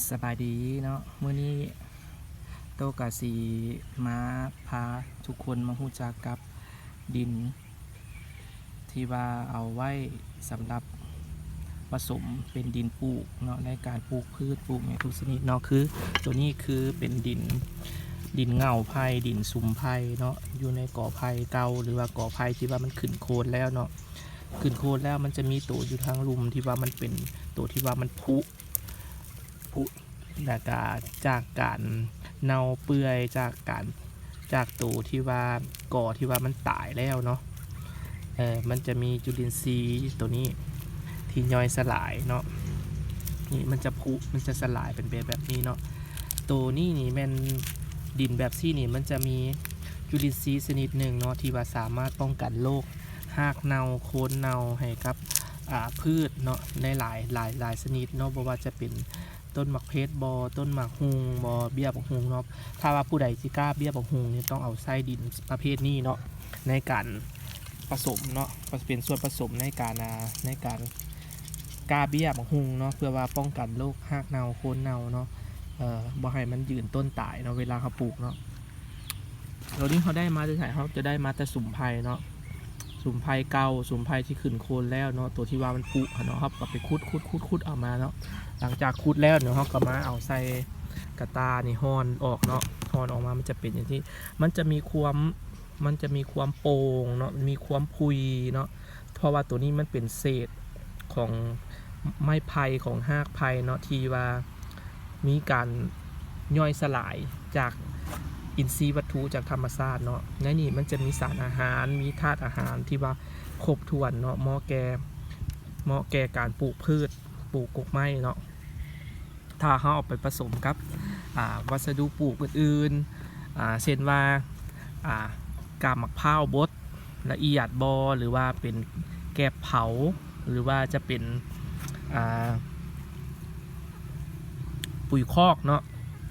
ສະບາຍດີເນາະ, ມື້ນີ້ໂຕກະຊິມາພາທຸກຄົນມາຮູ້ຈັກກັບດິນທີ່ວ່າເອົາໄວ້ສຳລັບປະສົມເປັນດິນປູກເນາະ ໃນການປູກພືດ ປູກຫຍັງທຸກຊະນິດເນາະ. ຄືໂຕນີ້ຄືເປັນດິນ ດິນເຫງົ້າໄຜ່ ດິນສຸມໄຜ່ເນາະ ຢູ່ໃນກໍໄຜ່ເກົ່າ ຫຼືວ່າກໍໄຜ່ທີ່ວ່າມັນຂຶ້ນໂຄນແລ້ວເນາະ. ຂຶ້ນໂຄນແລ້ວມັນຈະມີໂຕຢູ່ທາງລຸ່ມທີ່ວ່າມັນເປັນໂຕທີ່ວ່າມັນຜຸ ຜຸ ແລ້ວກະຈາກການເນົ່າເປື່ອຍ ຈາກການ ຈາກໂຕທີ່ວ່າ ກໍທີ່ວ່າມັນຕາຍແລ້ວເນາະ. ເອີ ມັນຈະມີຈຸລິນຊີໂຕນີ້ທີ່ຍ່ອຍສະຫຼາຍເນາະ. ນີ້ມັນຈະຜຸ ມັນຈະສະຫຼາຍເປັນແບບ ແບບນີ້ເນາະ. ໂຕນີ້ນີ້ແມ່ນດິນແບບຊີ້ນີ້ ມັນຈະມີຈຸລິນຊີຊະນິດໜຶ່ງເນາະ ທີ່ວ່າສາມາດປ້ອງກັນໂລກຮາກເນົ່າ ໂຄນເນົ່າໃຫ້ກັບ ອ່າ ພືດເນາະ ໃນຫຼາຍ ຫຼາຍ ຫຼາຍຊະນິດເນາະ, ບໍ່ວ່າຈະເປັນຕົ້ນໝາກເພັດບໍ ຕົ້ນໝາກຫຸ່ງບໍ ເບ້ຍບັກຫຸ່ງເນາະ. ຖ້າວ່າຜູ້ໃດຊິກ້າເບ້ຍບັກຫຸ່ງນີ້ ຕ້ອງເອົາໃຊ້ດິນປະເພດນີ້ເນາະ ໃນການປະສົມເນາະ ເປັນສ່ວນປະສົມໃນການ ອ່າ ໃນການກ້າເບ້ຍບັກຫຸ່ງເນາະ ເພື່ອວ່າປ້ອງກັນໂລກຮາກເນົ່າ ໂຄນເນົ່າເນາະ, ເອີ ບໍ່ໃຫ້ມັນຢືນຕົ້ນຕາຍເນາະ ເວລາເຮົາປູກເນາະ. ໂຕນີ້ເຮົາໄດ້ມາແຕ່ໃສ? ເຮົາຈະໄດ້ມາແຕ່ສຸມໄຜ່ເນາະ ສຸມໄຜ່ເກົ່າ ສຸມໄຜ່ທີ່ຂຶ້ນໂຄນແລ້ວເນາະ, ໂຕທີ່ວ່າມັນຜຸຫັ້ນເນາະ, ເຮົາກໍໄປຂຸດ ຂຸດ ຂຸດ ຂຸດເອົາມາເນາະ. ຫຼັງຈາກຂຸດແລ້ວເນາະ ເຮົາກໍມາເອົາໃສ່ກະຕ່ານີ້ ຮ່ອນອອກເນາະ, ຮ່ອນອອກມາມັນຈະເປັນຢ່າງທີ່ ມັນຈະມີຄວາມ ມັນຈະມີຄວາມໂປ່ງເນາະ ມີຄວາມຜຸຍເນາະ, ເພາະວ່າໂຕນີ້ມັນເປັນເສດຂອງໄມ້ໄຜ່ ຂອງຮາກໄຜ່ເນາະ ທີ່ວ່າ ມີການຍ່ອຍສະຫຼາຍຈາກອິນຊີວັດຖຸ ຈາກທຳມະຊາດເນາະ. ໃນນີ້ມັນຈະມີສານອາຫານ ມີທາດອາຫານທີ່ວ່າຄົບຖ້ວນເນາະ ເໝາະແກ່ ເໝາະແກ່ການປູກພືດ ປູກກົກໄມ້ເນາະ. ຖ້າເຮົາເອົາໄປປະສົມກັບ ອ່າ ວັດສະດຸປູກອື່ນໆ ອ່າ ເຊັ່ນວ່າ ອ່າ ກາບໝາກພ້າວບົດ ລະອຽດບໍ ຫຼືວ່າເປັນແກບເຜົາ ຫຼືວ່າຈະເປັນ ອ່າ ປຸ໋ຍຄອກເນາະ,